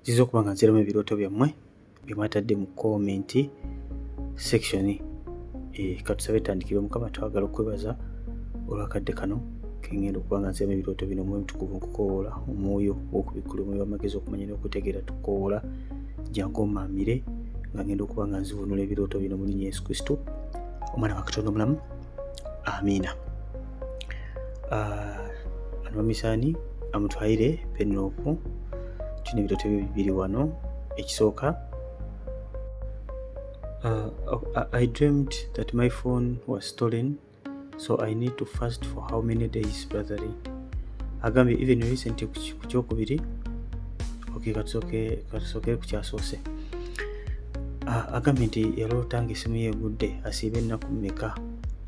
Nzize okuba nga nziramu ebirooto byammwe bye mwatadde mu comment section. Katusabe tutandikire. Mukama, twagala okwebaza olwakadde kano kengenda okuba nga nziramu ebirooto bino. Omwoyo Mutukuvu, nkukowoola, omwoyo w'okubikkula, omwoyo w'amagezi, okumanya n'okutegeera, tukowoola, jangu omaamire nga ngenda okuba nga nzivunula ebirooto bino mu linnya Yesu Kristo, omwana wa Katonda omulamu, amiina. Ano bamisaani amutwalire Penelope. Tulina ebirooto byo bibiri wano. Ekisooka, "I dreamed that my phone was stolen, so I need to fast for how many days, brother?" Agambye even recent ku kyokubiri. Okay, katusooke ku kyasoose. Agambye nti yaloota nga essimu ye egudde, asiiba ennaku mmeka?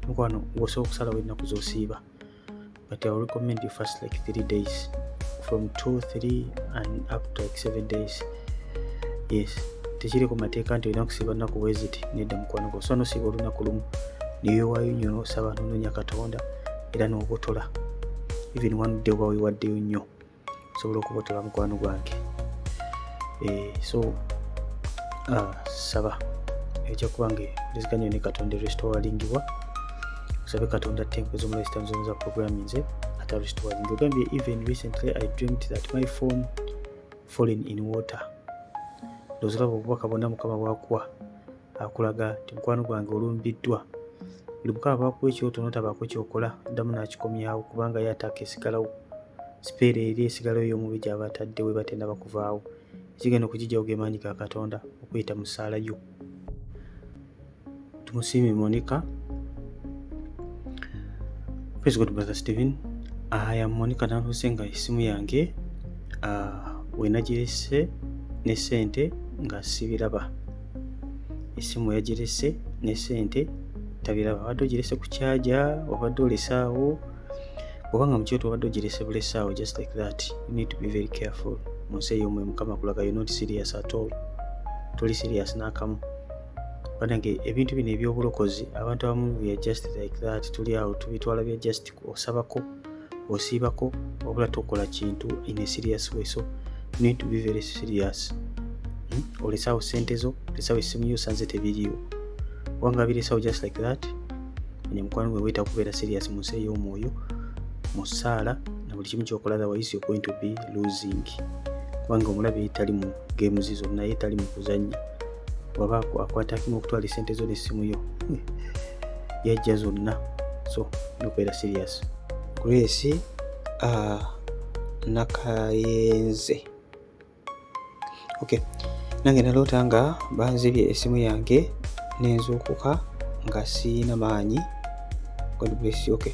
Mukwano, ng'osobola okusalawo ennaku z'osiiba, but I will recommend you fast like 3 days, from 2, 3 and up to like 7 days. Yes, tekiri ku mateeka nti olina kusiiba nnaku bwe ziti. Nedda mukwano gwo, osobola nosiiba olunaku lumu neweewaayo nnyo n'osaba n'onoonya Katonda era n'obotola. Even one day oba weewaddeyo nnyo, osobola okubotola, mukwano gwange. So saba ejja kuba nga empuliziganya ne Katonda restoringibwa. Osabe Katonda atte enkwe z'omulayi zonna za programming ate restoring. Ogambye, "Even recently I dreamed that my phone fallen in water." Ndowooza olaba obubaka bwonna Mukama bwakuwa, akulaga nti mukwano gwange olumbiddwa. Buli Mukama bwakuwa ekyoto n'otabaako kyokola, addamu n'akikomyawo, kubanga ye attack esigalawo, spell eri esigalawo ey'omubi gy'aba ataddewo eba tennaba kuvaawo. Ekigenda okugijjawo ge maanyi ga Katonda okuyita mu ssaala yo. Tumusiime Monica. "Praise God, Brother Stephen. I am Monica. Naloose nga essimu yange wenagirese ne ssente nga sibiraba." Essimu yagirese ne ssente tabiraba. Wabadde ogirese ku charger, wabadde olesaawo, oba nga mu kyoto wabadde ogirese bulesaawo just like that. You need to be very careful mu nsi ey'omwoyo. Mukama akulaga you're not serious at all, toli serious n'akamu. Banange, ebintu bino ebyobulokozi, abantu abamu we are just like that, tuli awo tubitwala bya just osabako, osiibako, wabula tokola kintu in a serious way. So you need to be very serious. Olesaawo ssente zo, olesawo essimu yo, osanze tebiriiwo, kubanga biresawo just like that. Manya mukwano gwe, weetaaga kubeera serious mu nsi ey'omwoyo, mu ssaala na buli kimu kyokola, otherwise you're going to be losing, kubanga omulabe tali mu games zonna, ye tali mu kuzannya. Waba akwatakimu okutwala esente zo n'essimu yo, yajja zonna. So nokubeera serious. Grace Nakayenze, okay, "Nange naloota nga banzibye essimu yange nenzuukuka nga siina maanyi. God bless you." Okay,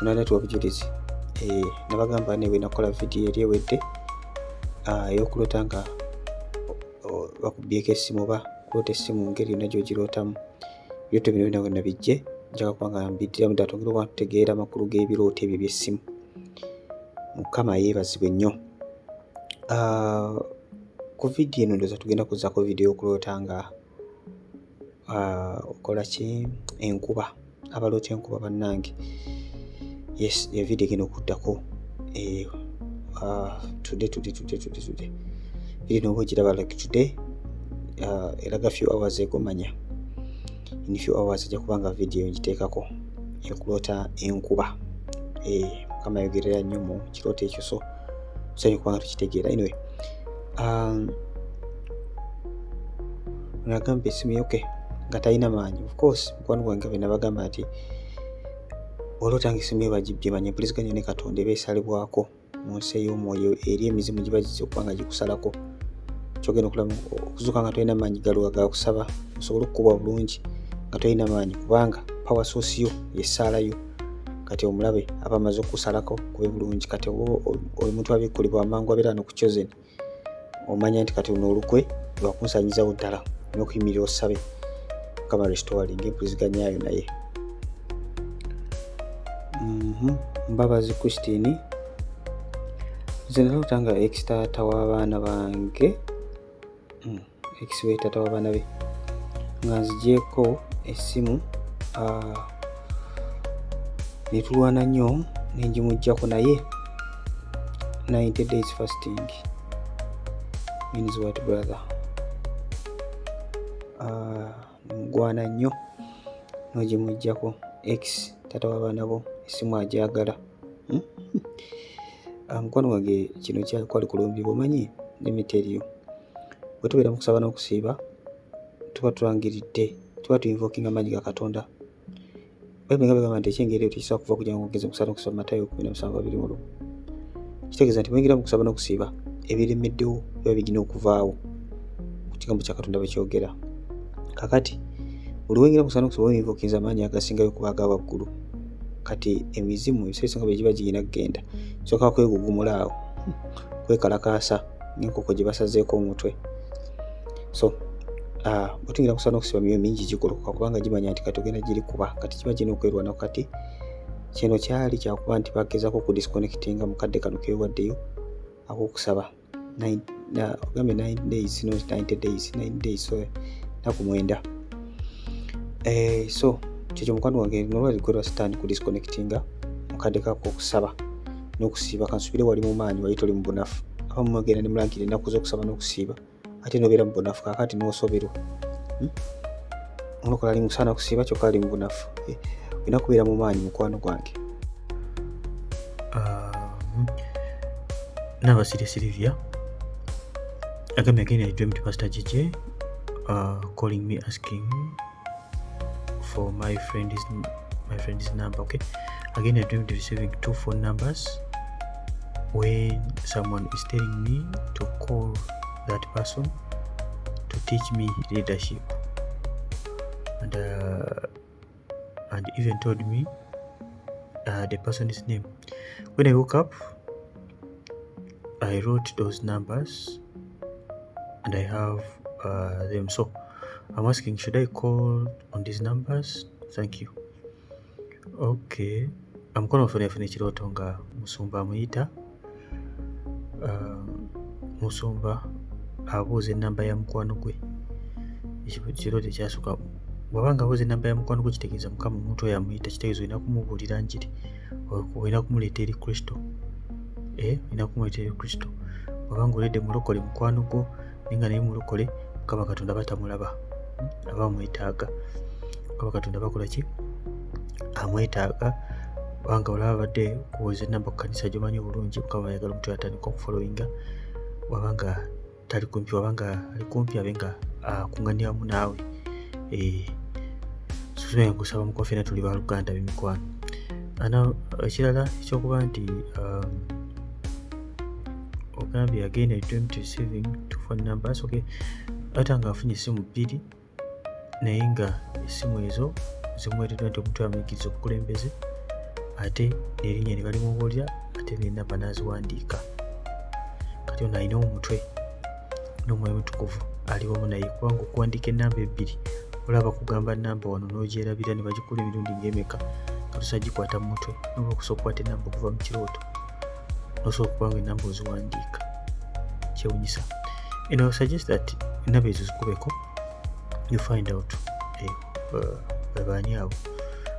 onaleetwa obujulizi. Nabagamba ne bwe nakola vidiyo eri ewedde ey'okuloota nga bakubyeko essimu oba kuloota essimu ngeri yonna gy'ogirootamu, ebirooto bino byonna bwe nabijje, njagala kuba nga mbiddiramu ddala twongere okuba tutegeera amakulu g'ebirooto ebyo eby'essimu. Mukama yeebazibwe nnyo. Ku vidiyo eno ndowooza tugenda kuzzaako vidiyo y'okuloota nga okola ki, enkuba, abaloota enkuba bannange. Yes, evidiyo egenda okuddako today, today, today, today, today. Video noba ogiraba like today, eraga few hours ago, manya in few hours ejja kuba nga vidiyo ngiteekako ekuloota enkuba. Mukama ayogerera nnyo mu kirooto ekyo, so tusaanye okuba nga tukitegeera. Anyway, nagamba essimu ye, okay, nga talina maanyi. Of course, mukwano gwange, nga bwe nabagamba nti oloota nga essimu yo bagibbye, manya empuliziganya ne Katonda eba esalibwako mu nsi ey'omwoyo eri emizimu giba gizze okuba nga gikusalako. Kyogenda okulaba okuzuuka nga tolina maanyi galuwa gakusaba osobole okukubwa bulungi nga tolina maanyi, kubanga power source yo yessaala yo. Kati omulabe aba amaze okukusalako kube bulungi. Kati omuntu abikkulibwa amangu abeera no ku chosen, omanya nti kati luno olukwe lwakunsanyizawo ddala n'okuyimirira osabe Mukama restoring empuliziganya naye. Mbabazi Christine, "Nze naloota nga ex taata w'abaana bange, ex we taata w'abaana be, nga nzigyeko essimu, ne tulwana nnyo ne ngimuggyako, naye 90 days fasting." Means what, brother? Mugwana nnyo n'ogimuggyako. Ex taata w'abaana bo essimu agyagala. Mukwano gwange, kino kwali kulumbibwa. Omanyi, let me tell you, bwe tubeera mu kusaba n'okusiiba, tuba tulangiridde, tuba tuinvokinga amaanyi ga Katonda. Bayibuli nga begamba nti ekyengeri eyo tekisobola kuva kugira ngo ogeze mu kusaba n'okusiiba, Matayo 17:21. Kitegeeza nti bwengera mu kusaba n'okusiiba, ebiremeddewo biba bigina okuvaawo, ku kigambo kya Katonda bwe kyogera. Kakati buli wengera mu kusaba n'okusiiba, oyinvokinza amaanyi agasingayo okuba aga waggulu. Kati emizimu ebiseera ebisinga bwe giba girina kugenda, kisooka kwegugumula awo, kwekalakaasa ng'enkoko gye basazeeko omutwe. So bwe tuyingira mu kusaba n'okusiiba, emyoyo mingi gigolokoka, kubanga gimanya nti kati ogenda girikuba, kati kiba kirina okwerwanako. Kati kino kyali kyakuba nti bagezaako okudisconnectinga mu kadde kano keewaddeyo ak'okusaba. Ogambye 9 days, not 90 days, 9 days, so naku 9. So kyekyo, mukwano wange, nolwali gwe lwa sitaani kudisconnectinga mu kadde kako okusaba n'okusiiba. Kansubire wali mu maanyi, wali toli mu bunafu. Abamu mugenda ne mulangira ennaku z'okusaba n'okusiiba, ate nobeera mu bunafu, kaakati n'osoberwa. Omulokola ali musaana kusiiba, kyokka ali mu bunafu. Olina kubeera mu maanyi, mukwano gwange. Nabasire Sylvia agambye, again I dreamed Pastor JJ calling me, asking for my friend's number. Okay, again I dreamed receiving two phone numbers when someone is telling me to call that person to teach me leadership and even told me the person's name. When I woke up, I wrote those numbers and I have them. So I'm asking, should I call on these numbers? Thank you. Okay, amukono waffe yafuna ekirooto nga musumba amuyita, musumba abuuza enamba ya mukwano gwe. Ekirooto ekyasooka, bw'aba nga abuuza enamba ya mukwano gwe, kitegeeza Mukama omuntu oyo amuyita, kitegeeza olina kumubuulira njiri, olina kumuleeta eri Kristo. Olina kumuleeta eri Kristo. Bw'aba nga oledde mulokole mukwano gwo, naye nga naye mulokole, Mukama Katonda batamulaba, aba amwetaaga. Mukama Katonda bakola ki? Amwetaaga. Kubanga olaba abadde kuweza enamba ku kanisa gy'omanyi obulungi, Mukama ayagala omuntu atandika okufollowinga. Bw'aba nga tali kumpi, waba nga ali kumpi, abe nga akuŋŋaanira wamu naawe. So nkusaba mukuba ffenna tuli baluganda, b'emikwano. Ana ekirala ekyokuba nti ogambye, again I dreamt receiving two phone numbers. Okay, ate nga afunye essimu bbiri, naye nga essimu ezo zimuweereddwa nti omuntu amuyigiriza obukulembeze, ate n'erinnya ne balimubuulira, ate n'ennamba n'aziwandiika. Kati ono alina omutwe n'Omwoyo Mutukuvu ali wamu naye, kubanga okuwandiika ennamba ebbiri, olaba kugamba nnamba wano n'ogyerabira ne bagikuba emirundi ng'emeka nga tosobola gikwata mu mutwe, noba okusobola okukwata ennamba okuva mu kirooto, n'osobola okuba nga ennamba oziwandiika, kyewunyisa. And I will suggest that ennamba ezo zikubeko, you find out baani abo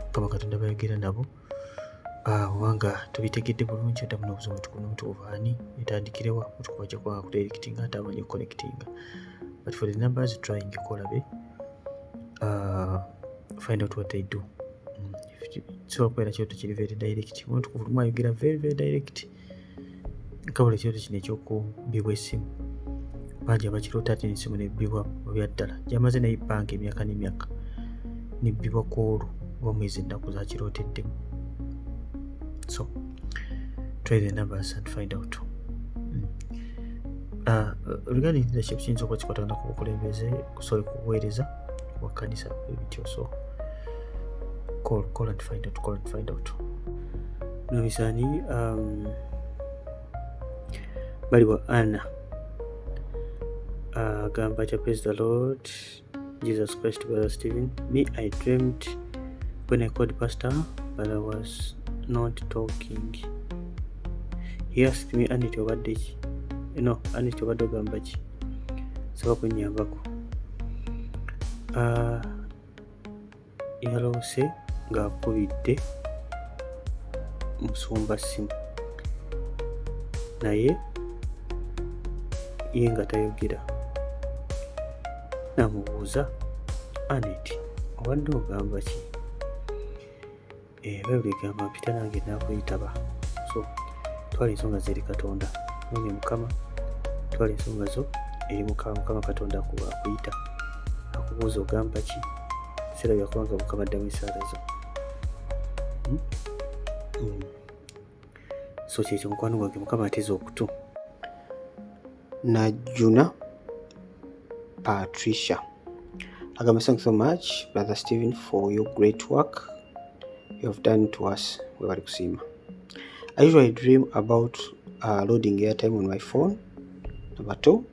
Mukama Katonda bayogera nabo. Obanga tobitegedde bulungi, oddamu n'obuuza Omutukuvu n'Omutukuvu ani etandikirewa. Omutukuvu ajja kuba nga akudirectinga, ate amanyi okuconnectinga. But for the numbers, trying olabe, find out what they do. Kisobola kubeera kirooto kiri very direct. Omutukuvu lumu ayogera very very direct. Nkabula ekirooto kino eky'okubbibwa essimu, bangi abakiroota ate n'essimu nebbibwa mu byaddala gyamaze naye ebbanga emyaka n'emyaka, nebbibwa ku olwo oba mwezi ennaku zakirooteddemu. So try the numbers and find out. Regarding leadership, kiyinza okuba kikwatagana ku bukulembeze, sorry, ku buweereza bwa kkanisa ebityo. So call, call and find out, call and find out. Nomisaani bali wa Anna agamba uh, praise the Lord Jesus Christ, Brother Stephen. Me, I dreamt when I called pastor, but I was not talking. He asked me, "Anita, obadde ki? No, Anita, obadde ogamba ki? Saba kunnyambako." Yaloose ng'akubidde musumba ssimu, naye Ye nga tayogera. Namubuuza, "Anet, obadde ogamba ki?" Bayibuli egamba, "Mpita nange naakuyitaba." So twala ensonga zo eri Katonda, noonya Mukama, twala ensonga zo eri Mukama. Mukama Katonda akuyita, akubuuza, "Ogamba ki?" Biseera byakubanga Mukama addamu esaala zo. So kyekyo, mukwano gwange, Mukama ateze okutu. Najuna Patricia agamba, "Thanks so much, Brother Stephen, for your great work you have done to us." Webali kusiima. "I usually dream about loading airtime on my phone. Number two,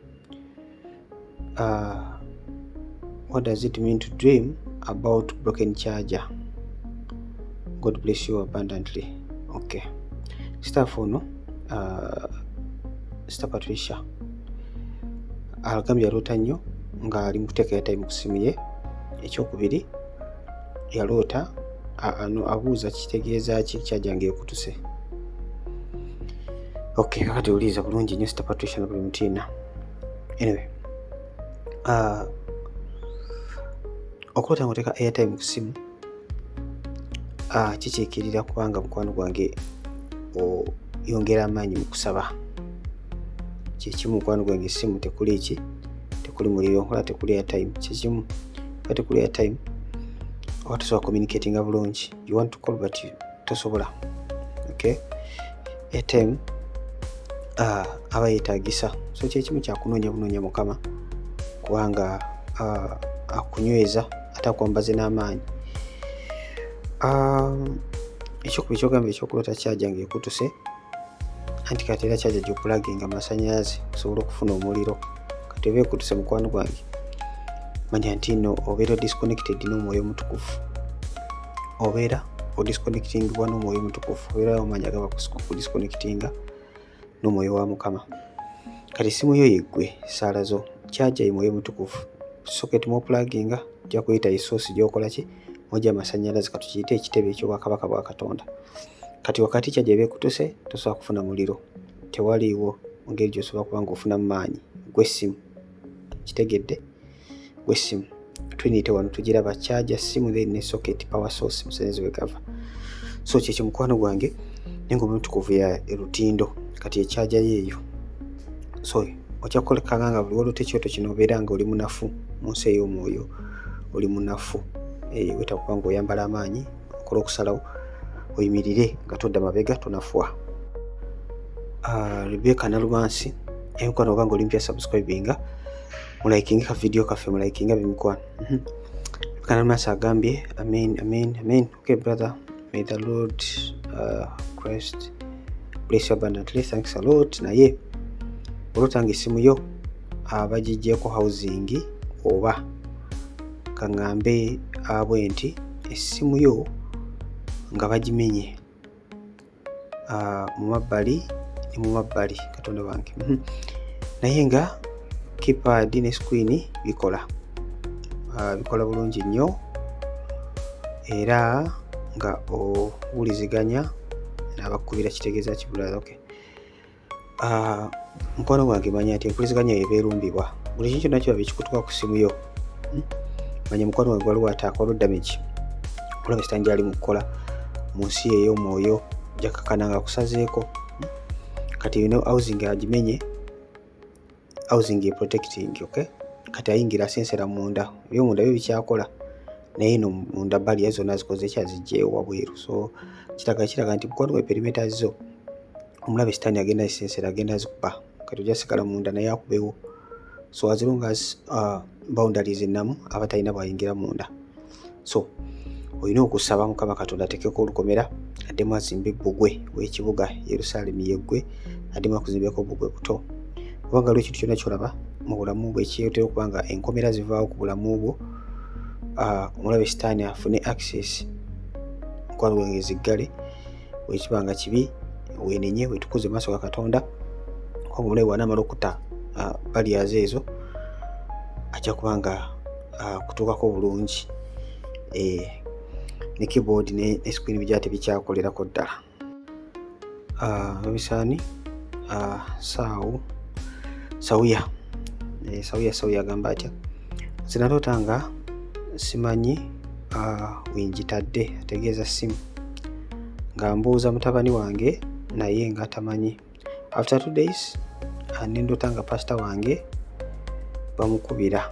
what does it mean to dream about broken charger? God bless you abundantly." Okay, staff ono, Sister Patricia agambye yaloota nnyo ng'ali mu kuteeka airtime ku ssimu ye. Ekyokubiri, yaloota ano, abuuza kitegeeza ki charger ng'ekutuse. Okay, kakati wuliriza bulungi nnyo, Sister Patricia na buli mutiina. Anyway, okuloota ng'oteeka airtime ku ssimu kikiikirira kubanga, mukwano gwange, oyongera amaanyi mu kusaba. Kyekimu, mukwano gwange, essimu tekuli ki, tekuli muliro, ola tekuli airtime, kyekimu oba tekuli airtime oba tosobola communicatinga bulungi. You want to call but tosobola. Okay, airtime aba yeetagisa. So kyekimu kyakunoonya bunoonya Mukama, kubanga akunyweza ate akwambaze n'amaanyi. Ekyokubiri kyogamba ekyokuloota charger ng'ekutuse, anti kati era charger gy'opulaginga masannyalaze osobole okufuna omuliro. Kati oba ekutuse, mukwano gwange, manya nti nno obeera disconnected n'Omwoyo Omutukuvu, obeera odisconnectingibwa n'Omwoyo Omutukuvu, obeera omanya gaba kudisconnectinga n'Omwoyo wa Mukama. Kati essimu yo yeggwe saala zo, charger ye Mwoyo Mutukuvu, socket mw'opulaginga ojja kuyita e source gy'okola ki, mw'oggya amasannyalaze, katukiyite ekitebe eky'obwakabaka bwa Katonda. Kati wakati charger eba ekutuse, tosobola kufuna muliro, tewaliiwo ngeri gy'osobola kuba ng'ofunamu maanyi gw'essimu. Kitegedde? Gw'essimu trinity wano tugiraba, charger, ssimu, then ne socket, power source, masannyalaze we gava. So kyekyo, mukwano gwange, naye nga Omutukuvu ya lutindo, kati e charger yeeyo. So ojja kukolekanga nga buli woloota ekyoto kino, obeera nga oli munafu mu nsi ey'omwoyo, oli munafu. Weetaaga okuba ng'oyambala amaanyi, okola okusalawo, oyimirire nga todda mabega, tonafuwa. Rebecca Nalumansi, emikwano, oba nga oli mpya, subscribinga, mulikinga ka video kaffe, mulikinga bemikwano. Rebecca Nalumansi agambye, "Amen, amen, amen. Okay brother, may the Lord Christ bless you abundantly. Thanks a lot. Naye oloota nga essimu yo abagiggyeko housing, oba kaŋŋambe bwe nti essimu yo nga bagimenye mu mabbali ne mu mabbali, Katonda wange, Naye nga keypad ne screen bikola, bikola bulungi nnyo, era nga owuliziganya n'abakubira, kitegeeza ki, brother?" Okay, mukwano gwange, manya nti empuliziganya eyo eba erumbibwa. Buli kintu kyonna kiraba ekikutuka ku ssimu yo, Manya, mukwano gwange, waliwo attack, waliwo damage. Olaba sitaani gyali mu kukola mu nsi ey'omwoyo, jakakana nga akusazeeko. Kati eno housing agimenye, housing e protecting. Okay, kati ayingira asensera munda, ebyomunda byo bikyakola, naye eno munda barrier zonna zikoze ekyaziggyewo wabweru. So kiraga nti, mukwano gwe, perimeters zo omulabe sitaani agenda azisensera, agenda azikuba. Kati ojja sigala munda naye akubewo. So as long as boundaries ennamu, aba talina bwayingira munda. So olina okusaba Mukama Katonda ateekeko olukomera, addemu azimbe ebbugwe w'ekibuga Yerusaalemi yeggwe, addemu akuzimbeko obbugwe buto, kubanga waliwo ekintu kyonna kyolaba mu bulamu bwe ekyetera okuba nga enkomera zivaawo ku bulamu bwo, omulabe sitaani afune access. Mukwano gwange, ziggale. Bwekiba nga kibi, weenenye, wetukuze mu maaso ga Katonda, kubanga omulabe bw'anaamala okutta barriers ezo, ajja kuba nga kutuukako bulungi. Ne keyboard ne screen bijja tebikyakolerako ddala. Babisaani saawo Sauya, Sauya, Sauya agamba atya? Nze naloota nga simanyi wengitadde, ategeeza simu, nga mbuuza mutabani wange naye nga tamanyi. After 2 days nendoota nga pasita wange bamukubira,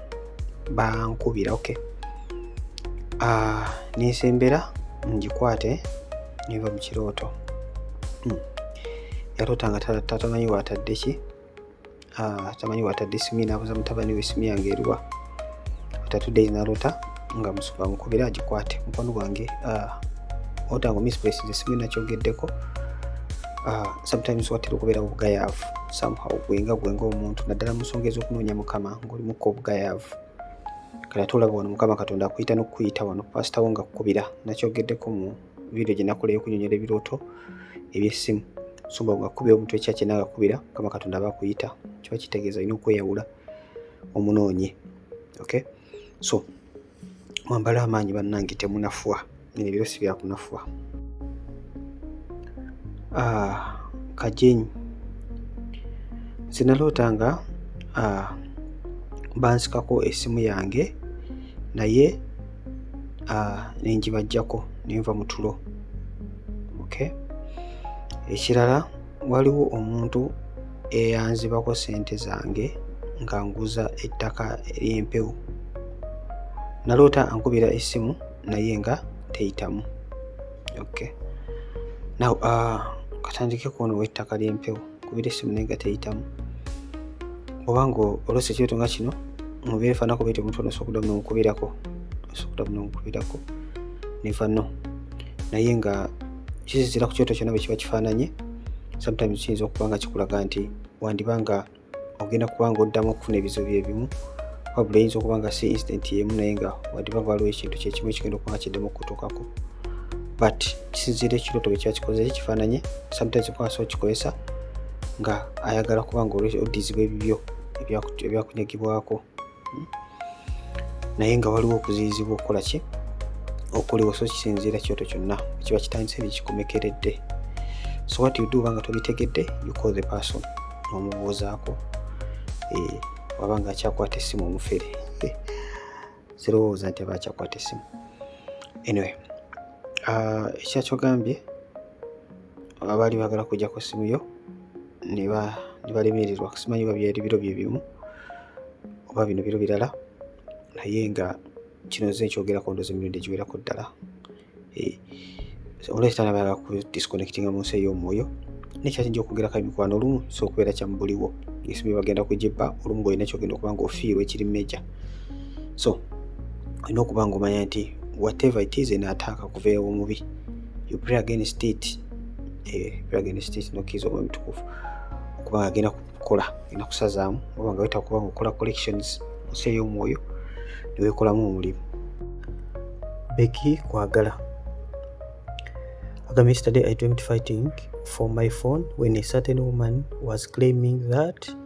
bankubira. Okay, nensembera ngikwate neva mu kirooto. Yaloota nga tatamanyi watadde ki, tamanyi watadde esimu ye, nabuuza mutabani we, "Esimu yange eruwa?" After 2 days naloota nga bamukubira agikwate. Mukwano gwange, ota nga misplace esimu, nakyogeddeko, sometimes watera okubeerawo obugayaavu somehow, gwenga gwenga omuntu, naddala mu nsonga ez'okunoonya Mukama, ng'olimuko obugayaavu. Kati ate olaba wano Mukama Katonda akuyita n'okukuyita wano pasitawo nga kkubira. Nakyogeddeko mu vidiyo gye nakola ey'okunnyonnyola ebirooto eby'essimu. So nga kkubira omuntu ekya kyena nga kkubira, Mukama Katonda aba akuyita, kiba kitegeeza olina okweyawula omunoonye. Okay, so mwambale amaanyi bannange, temunafuwa, bino ebiro si byakunafuwa. Kajenyi, nze naloota nga bansikako essimu yange naye nengibajjako nenva mu tulo. Okay, ekirala waliwo omuntu eyanzibako sente zange nga nguza ettaka ery'empewo. Naloota ankubira essimu naye nga teyitamu. Okay, now katandike kuono ow'ettaka ly'empewo, kubira essimu naye nga teyitamu. Obanga oloose ekirooto nga kino mubeera efaanako bweti, omuntu ono osobola okuddamu n'omukubirako, osobola okuddamu n'omukubirako, never know. Naye nga kisinziira ku kirooto kyonna bwe kiba kifaananye. Sometimes kiyinza okuba nga kikulaga nti wandiba nga ogenda kuba nga oddamu okufuna ebizibu byebimu, wabula eyinza okuba nga si incident yemu, naye nga wandiba nga waliwo ekintu kyekimu ekigenda okuba nga kiddamu okutuukako. But kisinziira ekirooto bwe kiba kikoze kifaananye. Sometimes okuba asobola okukikozesa nga ayagala kuba nga oddizibwa ebibyo ebyakunyagibwako, Naye nga waliwo okuziyizibwa okukola ki okuliwo. So kisinziira kyoto kyonna kiba kitandise bikikomekeredde. So what you do, nga tobitegedde, you call the person n'omubuuzaako, waba nga akyakwata essimu. Omufere sirowooza nti aba akyakwata essimu. Anyway, ekyakyogambye abaali baagala kujjako essimu yo ne balemererwa, simanyi oba byali biro bye bimu oba bino biro birala, naye nga kino nze nkyogerako ndowooza emirundi egiwerako ddala. Olwekitana baagala ku disconnectinga mu nsi ey'omwoyo, nekyakijja okwogerako emikwano olumu so okubeera kyamubuliwo, esimu bagenda kugibba olumu ng'olina kyogenda okuba nga ofiirwa ekiri major. So olina okuba nga omanya nti whatever it is, an attack kuva ew'omubi, you pray against it, pray against it nokkiriza Omwoyo Mutukuvu okubanga agenda kukola, agenda kusazaamu, oba nga wetaaga kuba nga okola collections mu nsi ey'omwoyo neweekolamu omulimu. Becky Kwagala agamba, "Yesterday I dreamt fighting for my phone when a certain woman was claiming that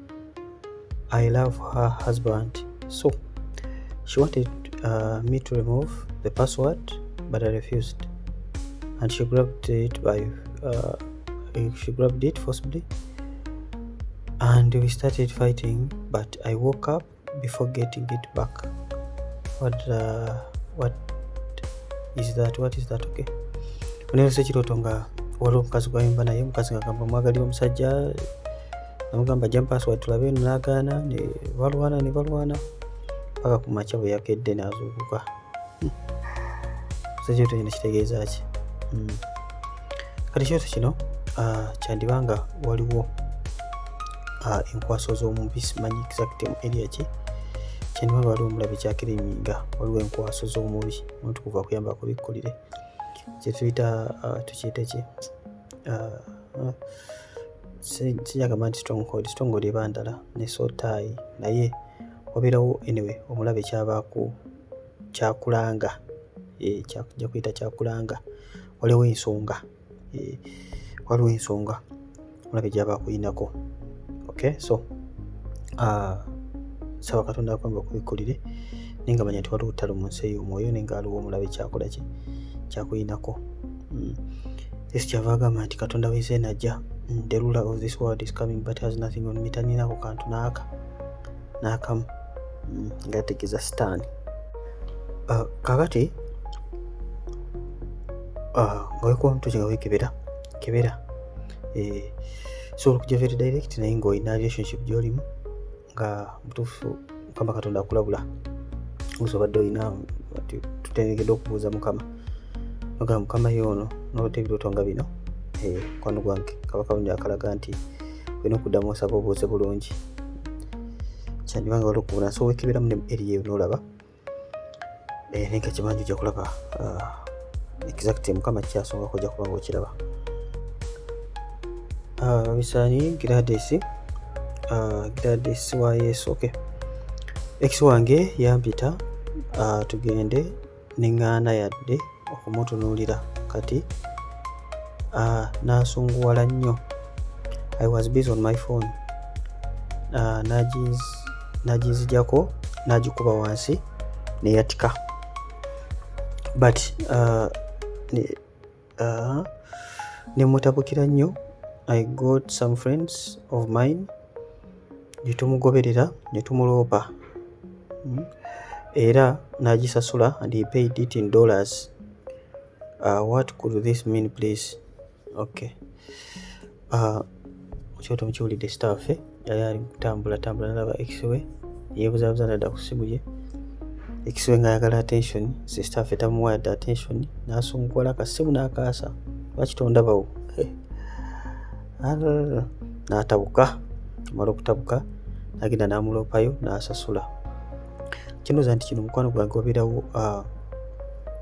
I love her husband. So she wanted me to remove the password, but I refused. And she grabbed it forcibly and we started fighting, but I woke up before getting it back. What is that? What is that?" Okay, oneerose ekirooto nga waliwo omukazi gwayimba naye, omukazi nga agamba mwagalira omusajja, namugamba jja password tulabe eno, n'agaana, ne balwana ne balwana paka ku makya bwe yakedde n'azuukuka. So ekirooto kino kitegeeza ki? Kati ekirooto kino kyandiba nga waliwo enkwaso z'omubi, simanyi exact area ki, kyandiba nga waliwo omulabe kyakiriminga, waliwo enkwaso z'omubi. Omutukuvu akuyamba akubikkulire. Kyetuyita tukiyite ki? Sijagamba nti stronghold, stronghold eba ndala ne soul tie, naye wabeerawo anyway omulabe kyabaako kyakulanga, nja kuyita kyakulanga, waliwo ensonga, waliwo ensonga omulabe gy'aba akuyinako. Okay, so saba Katonda akuyambe akubikkulire, naye nga manya nti waliwo olutalo mu nsi ey'omwoyo, naye nga waliwo omulabe kyakola ki kyakuyinako. Yesu kyava agamba nti Katonda w'ensi eno ajja The ruler of this world is coming but has nothing on me. Taninako kantu naaka n'akamu. Nga ategeeza Sitaani. Kakati nga wekuba mutoki nga wekebera kebera, sobola okujja very direct, naye ng'olina relationship gy'olimu nga mutuufu Mukama Katonda akulabula. Oluusi obadde olina tutendekebwa okubuuza Mukama, nogamba Mukama yoono noloota ebirooto nga bino. Mukwano gwange, kaba kabonero akalaga nti olina okuddamu osaba obuuze bulungi. Kyandiba nga waliwo okubuna, so wekeberamu ne eri eyo n'olaba, naye nga kimanyi ojja kulaba exactly Mukama kyasongako, ojja kuba nga okiraba. Bisaani Gladys, Gladys wa Yesu. Okay, ex wange yampita tugende, neŋŋaana yadde okumutunuulira. Kati n'asunguwala nnyo. I was busy on my phone, n'aginzigyako n'agikuba wansi neyatika, but nemutabukira nnyo. I got some friends of mine ne tumugoberera ne tumuloopa, Era n'agisasula and he paid it in dollars. What could this mean, please? Okay, ekyoto mukiwulidde. Staff yali ali kutambula tambula nalaba ex we, yeebuzaabuza nadda ku ssimu ye. Ex we ng'ayagala attention, sister waffe tamuwa yadde attention, n'asunguwala, akasimu n'akaasa, "Lwaki tondabawo?" N'atabuka. Amala okutabuka n'agenda n'amuloopayo n'asasula. Kinooza nti kino, mukwano gwange, wabeerawo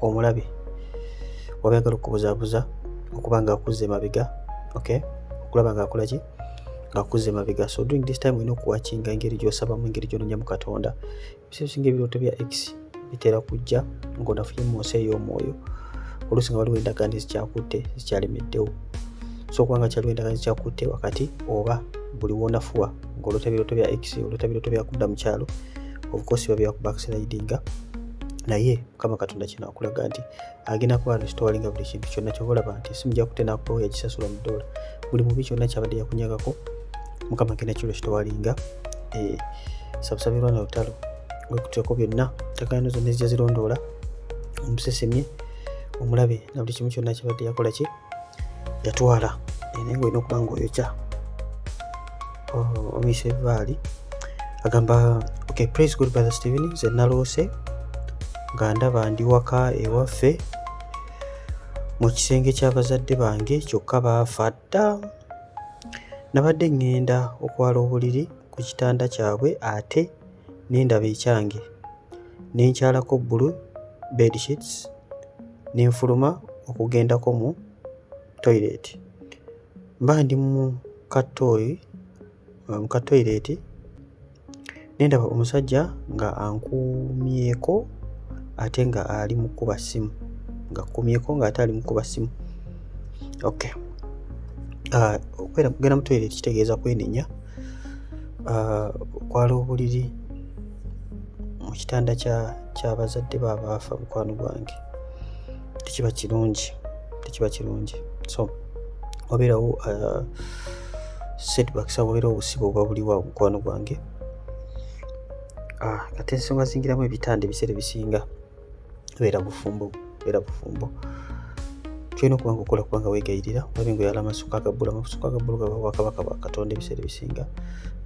omulabe waba ayagala okubuzaabuza okuba nga akuzza emabega, okay, okulaba nga akola ki, ng'akuzza emabega. So during this time olina okuwakinga engeri gy'osabamu, engeri gy'onoonyamu Katonda. Ebiseera ebisinga ebirooto bya ex bitera kujja ng'onafuye mu nsi ey'omwoyo, oluusi nga waliwo endagaano ezikyakutte, zikyalemeddewo. So okubanga kyaliwo endagaano ezikyakutte wakati, oba buli woonafuwa ng'oloota birooto bya ex, oloota birooto bya kudda mu kyalo, of course biba byaku backslidinga. Naye Mukama Katonda kino akulaga nti agenda kuba restoringa buli kintu kyonna. Kyova olaba nti esimu gyakutte n'akubawo yagisasula mu ddoola. Buli mubi kyonna kyabadde yakunyagako, Mukama agenda kirestoringa. Sabusabirwa na lutalo, wekutyako byonna, endagaano zonna ezijja zirondoola, omusesemye omulabe na buli kimu kyonna kyabadde yakola ki, yatwala. Naye ng'olina okuba ng'oyokya omise vaali. Agamba, "Okay, praise God, Brother Stephen. Nze naloose nga ndaba ndi waka ewaffe mu kisenge ky'abazadde bange, kyokka baafa dda. Nabadde ŋŋenda okwala obuliri ku kitanda kyabwe, ate ne ndaba ekyange, ne nkyalako blue bedsheets, ne nfuluma okugendako mu toilet. Mba ndi mu ka toilet, ne ndaba omusajja nga ankuumyeko ate nga ali mu kkuba ssimu, nga akkumyeko ng'ate ali mu kkuba ssimu." Okay, okugenda mu toilet kitegeeza kwenenya. Okwala obuliri mu kitanda ky'abazadde bo abaafa, mukwano gwange, tekiba kirungi, tekiba kirungi. So wabeerawo setbacks awo, wabeerawo obusibe obuba buliwo awo, mukwano gwange. Kati ensonga zingiramu ebitanda ebiseera ebisinga beera bufumbo, beera bufumbo. Kyolina okuba nga okola kubanga weegayirira, olabe nga oyala amasuka aga bbulu. Amasuka aga bbulu gaba bwakabaka bwa Katonda. Ebiseera ebisinga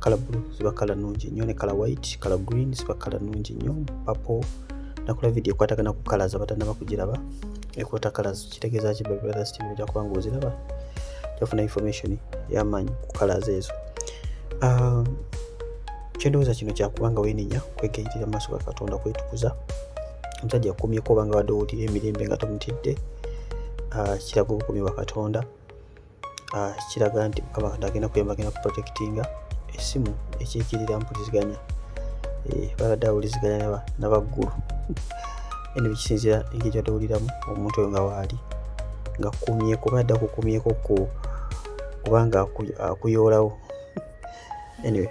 colour blue ziba colour nnungi nnyo, ne colour white, colour green ziba colour nnungi nnyo, purple. Nakola video ekwatagana ku colours, abatannaba kugiraba, ekwata colours kitegeeza ki. Brothers TV ojja kuba nga oziraba, ojja information y'amaanyi ku colours ezo. Kyendowooza kino kyakubanga weenenya, kwegayirira mu maaso ga Katonda, kwetukuza. Omusajja akumyeko obanga wadde owulira emirembe nga tomutidde, kiraga obukuumi bwa Katonda, kiraga nti Mukama Katonda agenda kuyamba, agenda kuprotectinga. Essimu ekiikirira mpuliziganya, babadde awuliziganya nabaggulu. Eno bikisinziira engeri gy'obadde owuliramu omuntu oyo nga waali nga kkumyeko, oba adde akukumyeko ku kubanga akuyoolawo. Anyway,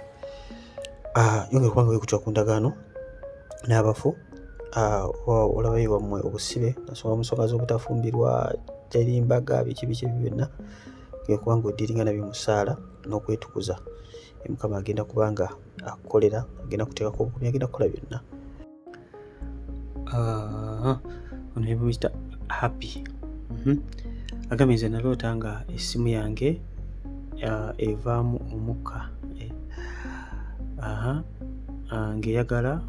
yongera okuba nga weekutula ku ndagaano n'abafu, oba olabayo wammwe obusibe, nsonga mu nsonga z'obutafumbirwa, teri mbaga, biki biki ebyo byonna. Kubanga odiringa nabyo mu ssaala n'okwetukuza, Mukama agenda kuba nga akukolera, agenda kuteekako obukuumi, agenda kukola byonna. Ono yebamuyita Happy. Agambye nze naloota nga essimu yange evaamu omukka, ng'eyagala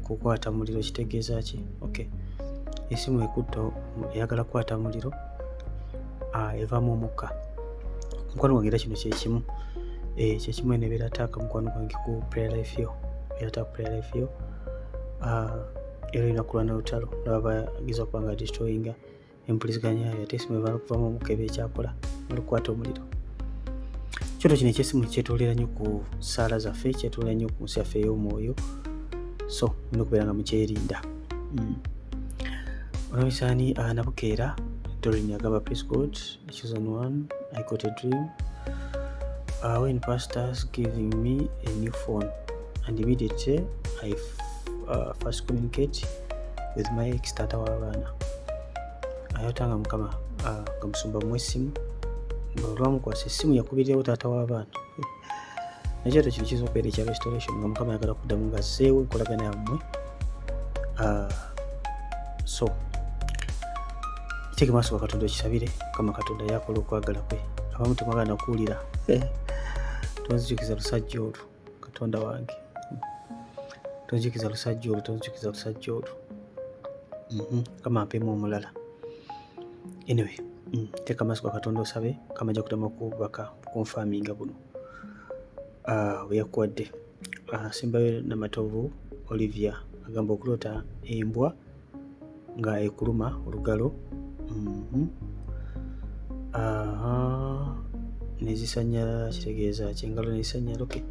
kukwata muliro. Kitegeeza ki? Okay, essimu ekutta eyagala kukwata muliro, evaamu omukka. Mukwano gwange, era kino kyekimu, kyekimu eno ebeera attack, mukwano gwange, ku prayer life yo, ebeera attack prayer life yo. Era olina kulwana lutalo naba bageza okuba nga destroyinga empuliziganya yayo, ate esimu ebala okuvamu omukka eba ekyakola olikukwata omuliro. Kyoto kino ekyesimu kyetoolera nnyo ku ssaala zaffe, kyetoolera nnyo ku nsi yaffe ey'omwoyo, so mulina okubeera nga mukyerinda. Olamisaani Nabukeera Dorin agamba, "Praise God, the chosen one. I got a dream when pastors giving me a new phone and immediately I first communicate with my ex tata w'abaana." Ayotanga Mukama nga musumba muwa essimu, nga olwamukwasa essimu yakubirirawo taata w'abaana. Nakyoto kino kiyinza okubeera ekya restoration, nga Mukama ayagala kuddamu nga azzeewo enkolagana yammwe. So kiteeke maaso ga Katonda, okisabire Mukama. Katonda yakola okwagala kwe. Abamu temwagala nakuwulira. Tonzijukiza lusajja olwo, Katonda wange, tonzijukiza lusajja olwo, tonzijukiza lusajja olwo. Kama mpemu omulala. Anyway, teeka maaso ga Katonda osabe. Kama ajja kuddamu okubaka confirminga buno bwe yakuwadde. Sembayo Namatovu Olivia agamba okuloota embwa nga ekuluma olugalo, nezisanyalala kitegeeza ki? Engalo nezisanyalala. Okay,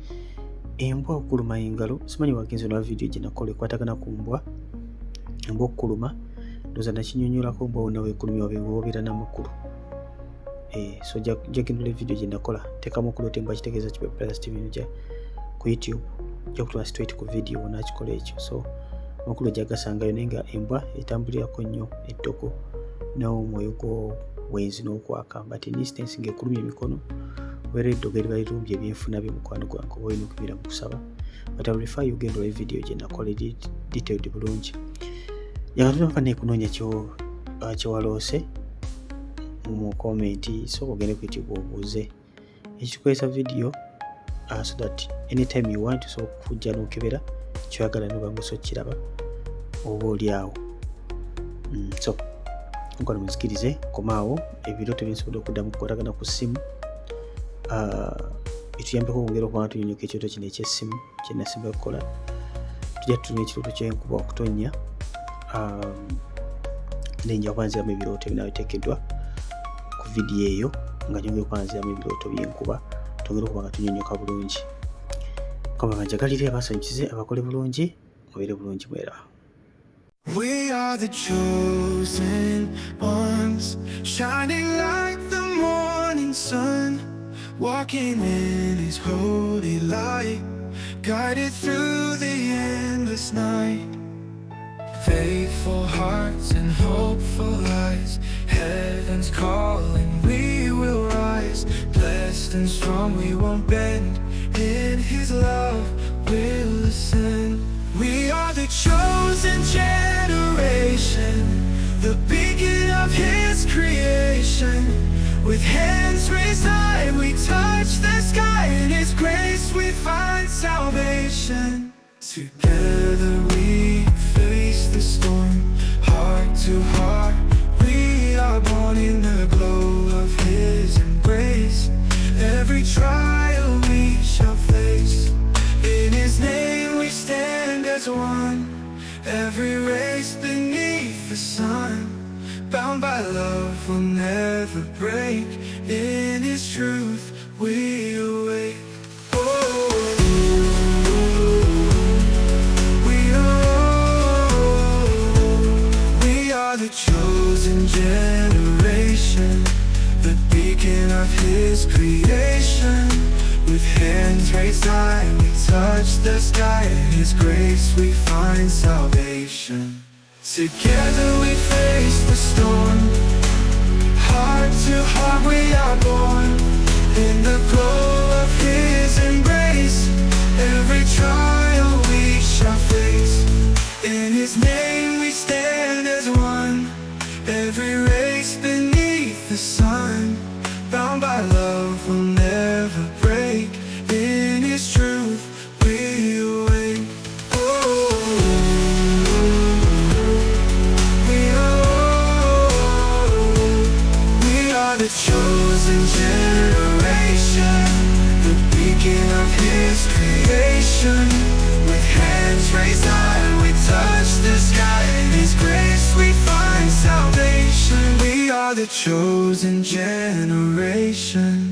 embwa okuluma engalo, simanyi wagenze olaba vidiyo gye nakola ekwatagana ku mbwa. Embwa okukuluma, ndowooza nakinyonyolako, mbwa wonna weekulumya obeera n'amakulu. So jagenda vidiyo gye nakola, teekamu okuloota embwa kitegeeza ki, Brother Steven ja ku YouTube, ojja kutwala straight ku vidiyo onakikola ekyo. So amakulu ojja gasangayo, naye nga embwa etambulirako nnyo eddogo n'omwoyo gw'obwenzi n'okwaka, but in instance ng'ekulumya emikono, obeera eddogo eriba lirumbye ebyenfuna byo, mukwano gwange, oba olina okubeera mu kusaba. But I will refer you, genda olabe vidiyo gye nakola, eri detailed bulungi. Yakatonda nekunoonya kyewaloose mu comment, so ogende ku YouTube obuuze ekitukozesa vidiyo, so that anytime you want osobola okujja n'okebera kyoyagala noba nga osobola okukiraba oba oli awo. So nkono munzikirize komaawo ebirooto byensobola okuddamu kukwatagana ku ssimu, etuyambeko okwongera okuba nga tunyonyoka ekyoto kino ekyessimu kyenasimba kukola. Tujja tutuna ekirooto kyenkuba okutonnya, nenja kuba nziramu ebirooto ebinaabiteekeddwa ku vidiyo eyo, nga nyongera okuba nziramu ebirooto byenkuba, twongere okuba nga tunyonyoka bulungi. Mukama banjagalire, abasanyukize, abakole bulungi, mubeere bulungi, mweraba. We are the chosen ones, shining like the morning sun, walking in His holy light, guided through the endless night. Faithful hearts and hopeful eyes, heaven's calling, we will rise. Blessed and strong, we won't bend. In His love, we'll ascend. We are the chosen generation, the beacon of His creation. With hands raised high, we touch the sky. In His grace, we find salvation. Together we face the storm, heart to heart. We are born in the glow of His embrace. Every trial we shall face. In His name we stand as one. Every race beneath the sun. Bound by love will never break. In His truth we awake. Oh, we are the chosen generation, the beacon of His creation. With hands raised high, we touch the sky. In His grace we find salvation. Together we face the storm. Heart to heart we are born, in the glow of His embrace. Every trial we shall face, in His name we stand as one. Every race beneath the sun, bound by love will never break. In His truth we awake. Oh, we are, we are the chosen generation, the beacon of His creation. With hands raised high, we touch the sky. In His grace we find salvation. We are the chosen generation.